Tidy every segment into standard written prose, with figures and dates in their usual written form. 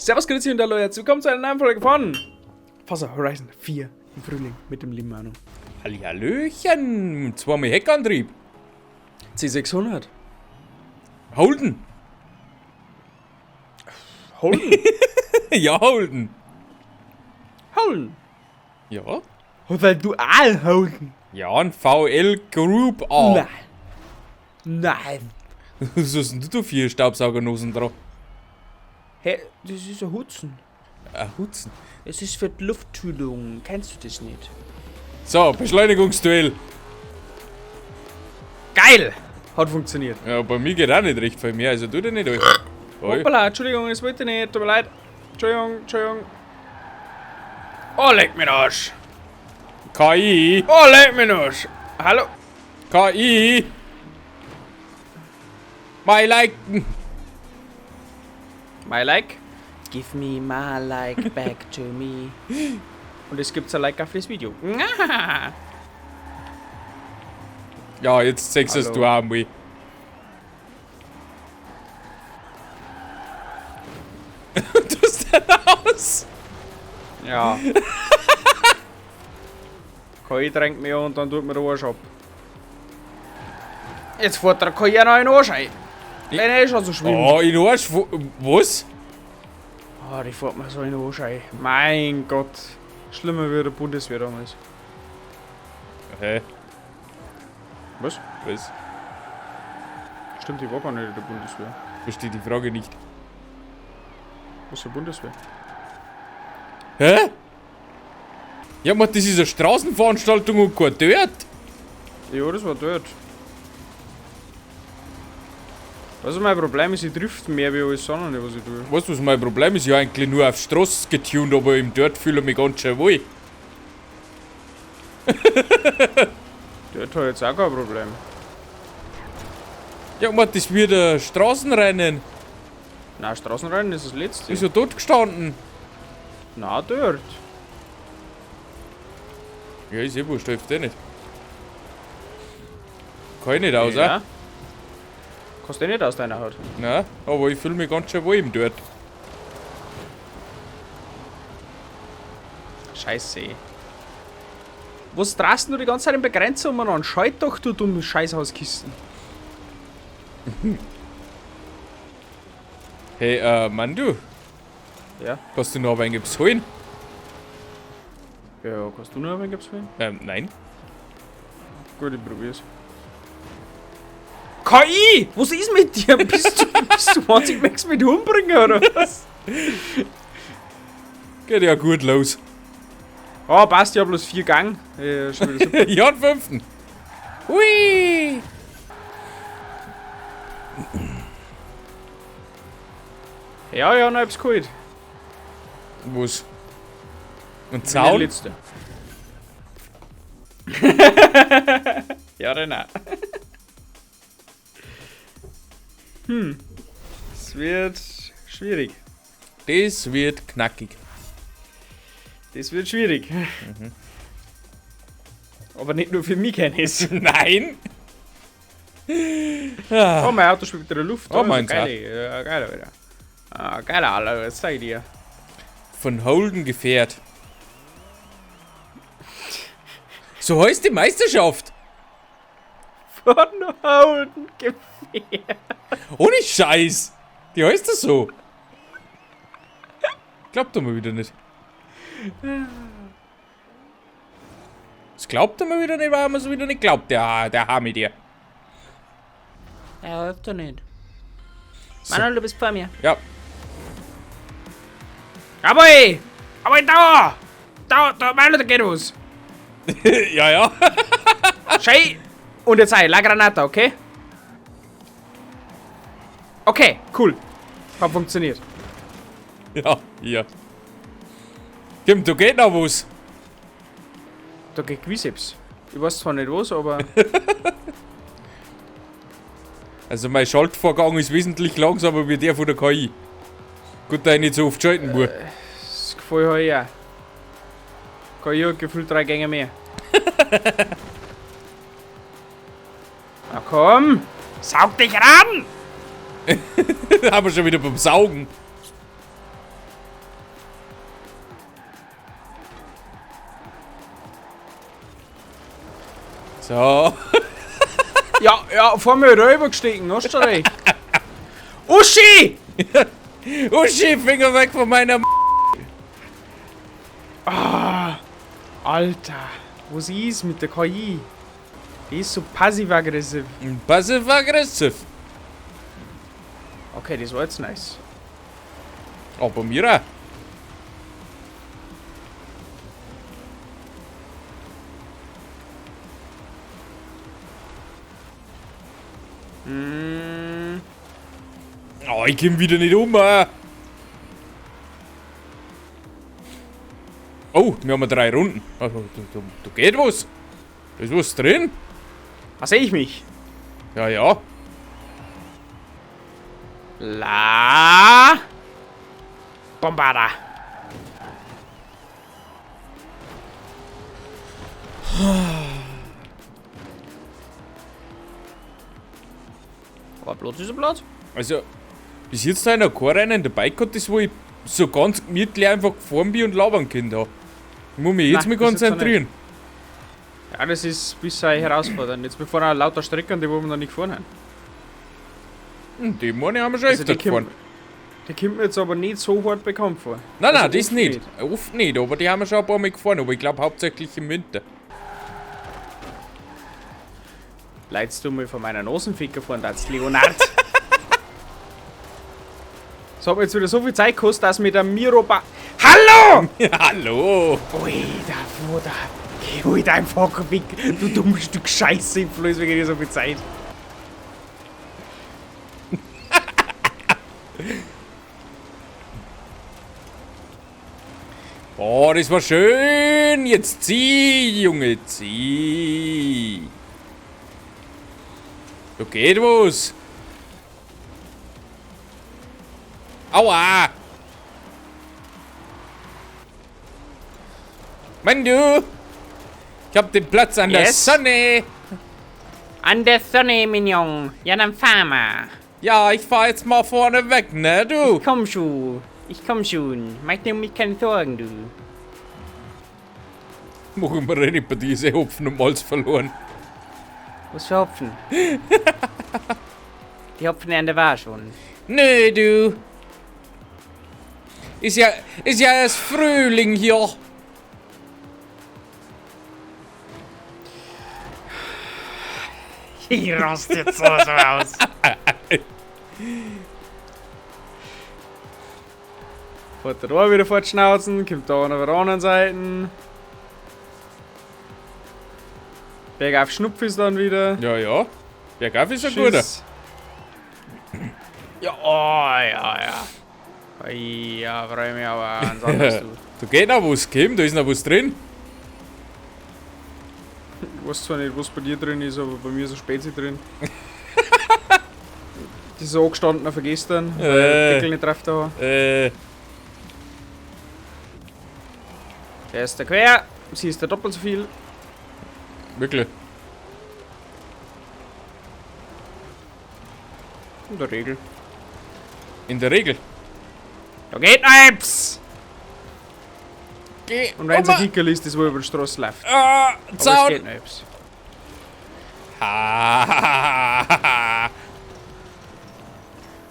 Servus, grüezi und hallo, herzlich willkommen zu einer neuen Folge von Forza Horizon 4 im Frühling mit dem lieben Manu. Hallihallöchen, zweimal Heckantrieb. C600. Holden. Holden. Ja, Holden. Holden. Ja. Weil du all Holden. Ja, ein VL Group A. Nein. Nein. Was hast denn du da für Staubsaugernosen dran? Hey, das ist ein Hutzen. Ein Hutzen. Es ist für die Luftkühlung. Kennst du das nicht? So, Beschleunigungsduell. Geil! Hat funktioniert. Ja, bei mir geht auch nicht recht viel mehr, also tu dir nicht alles. Oi. Hoppala, Entschuldigung, es wollte nicht. Tut mir leid. Entschuldigung, Entschuldigung. Oh, leck mich Arsch. KI. Oh, leck mich Arsch. Hallo. KI. My like. My like. Give me my like back to me. Und es gibt ein Like auf das Video. Ja, jetzt zeigst es Hallo. du auch mal. Du hast denn aus? Ja. KI drängt mich und dann tut mir der Arsch ab. Jetzt fährt der KI auch noch in den Arsch rein. Nein, nein, ist schon so schlimm. Oh, in den Arsch. Was? Oh, die fährt mir so in den Arsch rein. Mein Gott. Schlimmer wie der Bundeswehr damals. Hä? Was? Was? Stimmt, ich war gar nicht in der Bundeswehr. Verstehe die Frage nicht. Was für Bundeswehr? Hä? Ja, man, das ist eine Straßenveranstaltung und kein Dirt. Ja, das war dort. Was ist mein Problem ist, ich trifft mehr wie alles andere, was ich tue. Weißt du, was mein Problem ist? Ich hab eigentlich nur auf Straße getuned, aber im Dirt fühle ich mich ganz schön wohl. Dort habe ich jetzt auch kein Problem. Ja, man, das wird ein Straßenrennen. Nein, Straßenrennen ist das letzte. Ist ja tot gestanden. Nein, dort. Ja, ist eh wurscht, hilft eh nicht. Kann ich nicht aus, ja. ja. Kannst du eh nicht aus deiner Haut. Nein, aber ich fühle mich ganz schön wohl im Dirt. Scheiße. Was drast du die ganze Zeit im Begrenzer umeinander? Schalt doch, du dumme Scheißhauskisten. Hey, Mandu, Ja. kannst du noch ein wenig holen? Ja, kannst du noch ein wenig holen? Nein. Gut, ich probier's. KI! Was ist mit dir? Bist du wahnsinnig, möchtest du mich umbringen oder was? Geht ja gut los. Oh, passt, ich hab bloß 4 Gang. Ja, schon wieder super. Ja, den 5. Hui! Ja, ja, noch hab's geholt. Was? Ein Der Zaun? letzte. Ja, oder nein? Es wird schwierig. Das wird knackig. Das wird schwierig. Mhm. Aber nicht nur für mich keines. Nein! Oh, mein Auto schwebt in der Luft. Oh, meins geil. Ja, geil, Alter. Ah, geil, Alter, was zeig ich dir. Von Holden gefährt. So heißt die Meisterschaft. Von Holden gefährt. Ohne Scheiß. Die heißt das so. Glaubt er mir wieder nicht. Das glaubt er mir wieder nicht, weil er mir so wieder nicht glaubt, der Hami dir. Ja, hilft doch nicht. So. Manuel, du bist vor mir. Ja. Jawohl! Aber da! Da, da, Manuel, da geht was. Ja, ja. Schei! Und jetzt ein, La Granata, okay? Okay, cool. Hat funktioniert. Ja, ja. Kim, da geht noch was. Da geht gewiss etwas. Ich weiß zwar nicht was, aber. Also mein Schaltvorgang ist wesentlich langsamer wie der von der KI. Gut, dass ich nicht so oft schalten muss. Das Gefühl habe ich auch. KI hat gefühlt 3 Gänge mehr. Na komm! Saug dich ran! Haben wir schon wieder beim Saugen. So. Ja, ja, vor mir rübergestiegen, hast du recht. Uschi! Uschi, Finger weg von meiner M. Ah, Alter, was ist mit der KI? Die ist so passiv-aggressiv. Passiv-aggressiv. Okay, das war jetzt nice. Aber mir auch. Mm. Oh, ich komm wieder nicht um. Oh, wir haben 3 Runden. Also, da geht was. Da ist was drin. Ah, seh ich mich? Ja, ja. La Bombarda. Aber Platz ist ein Platz. Also, bis jetzt da noch kein Rennen dabei gehabt, das wo ich so ganz gemütlich einfach gefahren bin und labern können da. Ich muss mich jetzt Nein, mal bis jetzt noch konzentrieren. nicht. Ja, das ist ein bisschen herausfordernd. Jetzt wir fahren auch lauter Strecken, die wo wir noch nicht gefahren haben. Die meine haben wir schon Also öfter die kommt gefahren. Die kommt mir jetzt aber nicht so hart bekannt vor. Nein, nein, Also das oft nicht. Oft nicht, aber die haben wir schon ein paar Mal gefahren, aber ich glaub hauptsächlich im Winter. Leidest du mal von meiner Nasenficker fahren, das Leonard? Das hat mir jetzt wieder so viel Zeit gekostet, dass mir der Miro ba Hallo! Ja, hallo! Alter, Vater! Geh halt einfach weg, du dummes Stück Scheiße, ich verlor wegen dir so viel Zeit. Oh, das war schön! Jetzt zieh, Junge, zieh! Da geht was! Aua! Mann, du! Ich hab den Platz an der Yes? Sonne! An der Sonne, Mignon! Ja, dann fahr mal! Ja, ich fahr jetzt mal vorne weg, ne, du? Ich komm schon! Ich komm schon! Mach dir um mich keine Sorgen, du! Machen wir nicht bei diese Hopfen und Malz verloren. Was für Hopfen? Die Hopfenernte war schon. Nö, du. Ist ja erst Frühling hier. Ich raste jetzt so aus. Fährt der da wieder vor die Schnauzen, kommt da einer auf der anderen Seite. Bergauf Schnupf ist dann wieder. Ja, ja. Bergauf ist ein guter. Schiss. Ja, oh, ja, ja. Ja, freu mich aber ans anderes, du. Da geht noch was, Kim, da ist noch was drin. Ich weiß zwar nicht, was bei dir drin ist, aber bei mir ist ein Spezi drin. Das ist angestanden von gestern, weil ich den Deckel nicht drauf da war. Der ist da quer, sie ist da doppelt so viel. Wirklich? In der Regel. In der Regel. Da geht nichts! Geh Und wenn es ein um. Kickerl ist, das wo über die Straße läuft. Ah, Aber es Zaun! geht noch etwas. Ha.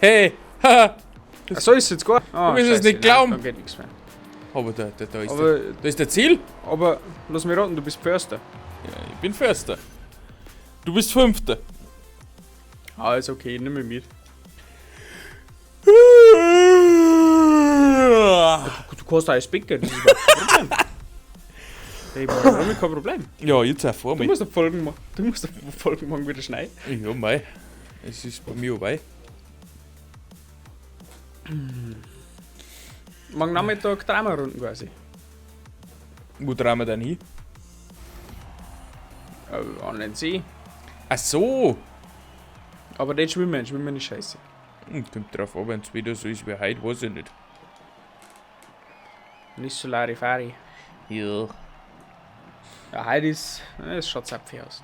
Hey! Ha. Ach so, ist es jetzt gar. Ah, Du wirst es scheiße, nicht nein, glauben. Dann geht nichts mehr. Aber Aber da ist der Ziel. Aber lass mich raten, du bist Förster. Ja, ich bin Förster. Du bist Fünfter. Ah, ist okay, nimm mich mit. Du kannst auch als Bäcker, das ist überhaupt kein Problem. Hey, warum kein Problem? Ja, jetzt auch vor Du mir. musst auf Folgen machen. Du musst auf Folgen morgen wieder schneiden. Ja, mei. Es ist bei mir vorbei. Morgen Nachmittag drehen wir Runden quasi. Wo drehen wir denn hin? An den See. Ach so. Aber nicht schwimmen, schwimmen ist scheiße. Kommt drauf an, wenn's wieder so ist wie heute, weiß ich nicht. Nicht so Larifari. Ja. Ja, heute ist. Es schaut zapfig aus.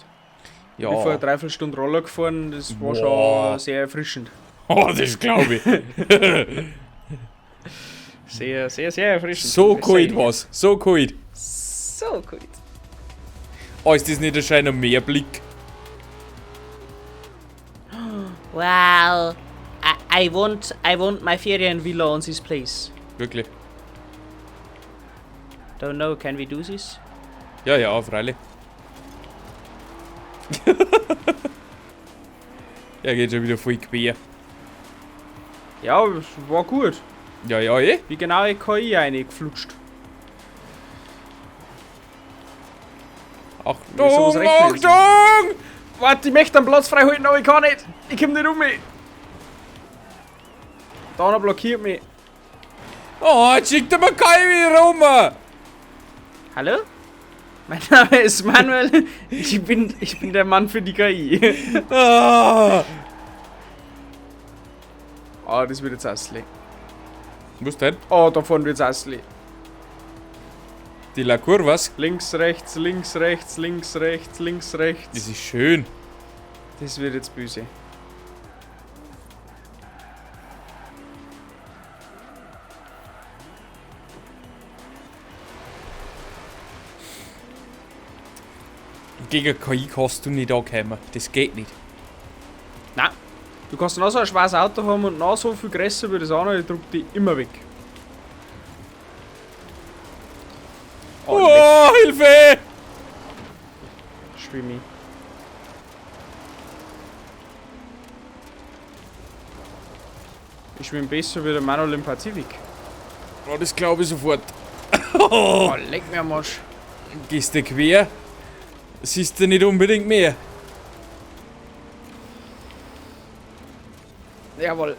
Ja. Ich bin vor einer Dreiviertelstunde Roller gefahren, das war Boah. schon sehr erfrischend. Oh, das glaub ich. Sehr, sehr, sehr erfrischend. So Das kalt sag ich. war's. So kalt. So kalt. Oh, ist das nicht ein schöner Meerblick? Wow. I want my Ferienvilla on this place. Wirklich? Don't know, can we do this? Ja, ja, freilich. Der geht schon wieder voll quer. Ja, es war gut. Ja, ja, eh. Wie genau in KI reingeflutscht. Achtung, Achtung! Warte, ich möchte einen Platz frei halten, aber ich kann nicht. Ich komm nicht um mich. Da blockiert mich. Oh, jetzt schickt er mir KI wieder rum. Hallo? Mein Name ist Manuel. Ich bin der Mann für die KI. Ah. Oh, das wird jetzt assli. Was denn? Oh, davon wird's assli. Die La Curvas? Links, rechts, links, rechts, links, rechts, links, rechts. Das ist schön. Das wird jetzt böse. Gegen KI kannst du nicht ankommen. Das geht nicht. Nein. Du kannst noch so ein schweres Auto haben und noch so viel größer wie das andere, ich drück die immer weg. Oh, oh, Hilfe! Schwimme. Ich schwimme besser wie der Manuel im Pazifik. Oh, das glaube ich sofort. Oh, leck mir am Arsch. Gehst du quer, siehst du nicht unbedingt mehr. Jawohl.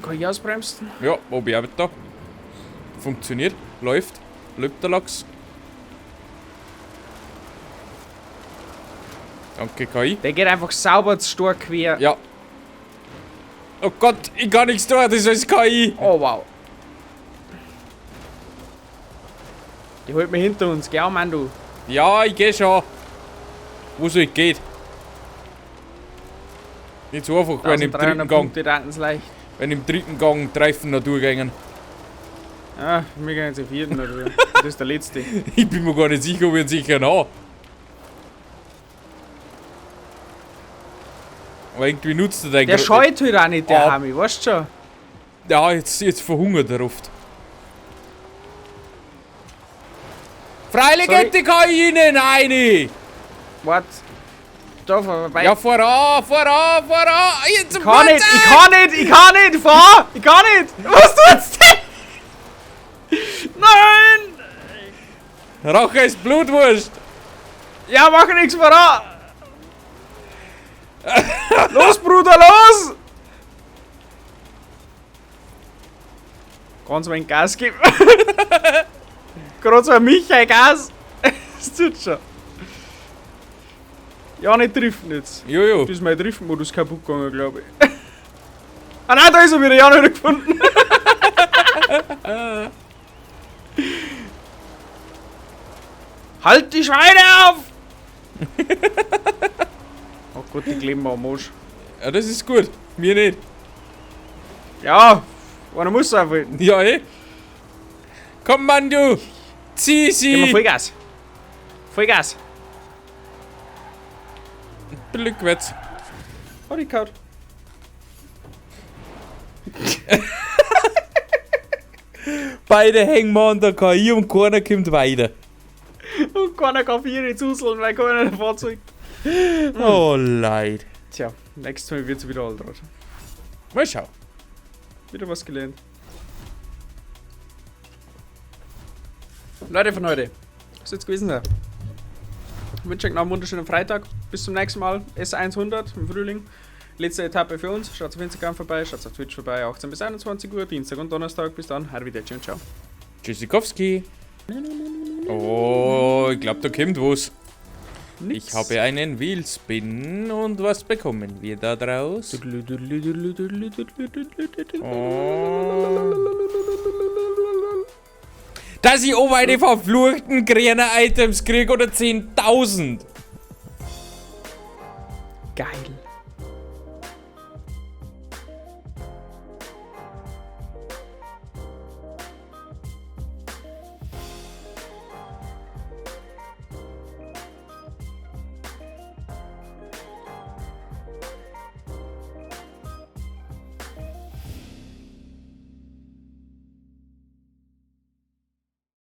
Kann ich ausbremsen? Ja, wo bin ich da? Funktioniert, läuft, lebt der Lachs. Danke, KI. Der geht einfach sauber zu stark quer. Ja. Oh Gott, ich kann nichts tun, das ist KI. Oh wow. Die holt mich hinter uns, gell, Mann, du? Ja, ich geh schon. Wo soll ich gehen? Nicht so einfach, wenn im dritten Gang. Leicht. Wenn im dritten Gang Treifen noch durchgängen. Ah, wir gehen jetzt im vierten oder. Das ist der letzte. Ich bin mir gar nicht sicher, ob ich ihn sicher habe. Aber irgendwie nutzt er den. Der scheut halt auch nicht, der Hami, weißt du schon? Ja, jetzt verhungert er oft. Freilich geht die KI rein! Warte. Da vorbei. Ja, voran, voran, voran! Jetzt ich kann nicht, ich kann nicht, ich kann nicht, fahr! Ich kann nicht! Was tut's denn? Nein! Rache ist Blutwurst! Ja, mach nichts voran! Los, Bruder, los! Ganz wenig Gas geben. Gerade so ein Michael Gas. Das tut schon. Ja, nicht driften jetzt. Jojo. Das ist mein Driftmodus kaputt gegangen, glaube ich. Ah nein, da ist er wieder. Ja, noch nicht gefunden. Halt die Schweine auf! Oh Gott, die kleben am Arsch. Ja, das ist gut. Mir nicht. Ja, einer muss einfach. Ja, eh. Komm, Mann, du! Zieh sie! Gib mir Vollgas! Vollgas! Rückwärts. Oh, die kaut. Beide hängen wir an der KI und keiner kommt weiter. Und keiner kann vier zuseln, weil keiner ein Fahrzeug. Oh, leid. Tja, nächstes Mal wird's wieder Allrad. Mal schauen. Wieder was gelernt. Leute von heute, was jetzt gewesen sein? Ich wünsche euch noch einen wunderschönen Freitag. Bis zum nächsten Mal. S100 im Frühling. Letzte Etappe für uns. Schaut auf Instagram vorbei, schaut auf Twitch vorbei. 18 bis 21 Uhr, Dienstag und Donnerstag. Bis dann. Arrivederci und ciao. Tschüssikowski. Oh, ich glaube, da kommt was. Nix. Ich habe einen Wheelspin und was bekommen wir da draus? Oh. Dass ich oben eine verfluchten grünen Items krieg oder 10.000. Geil.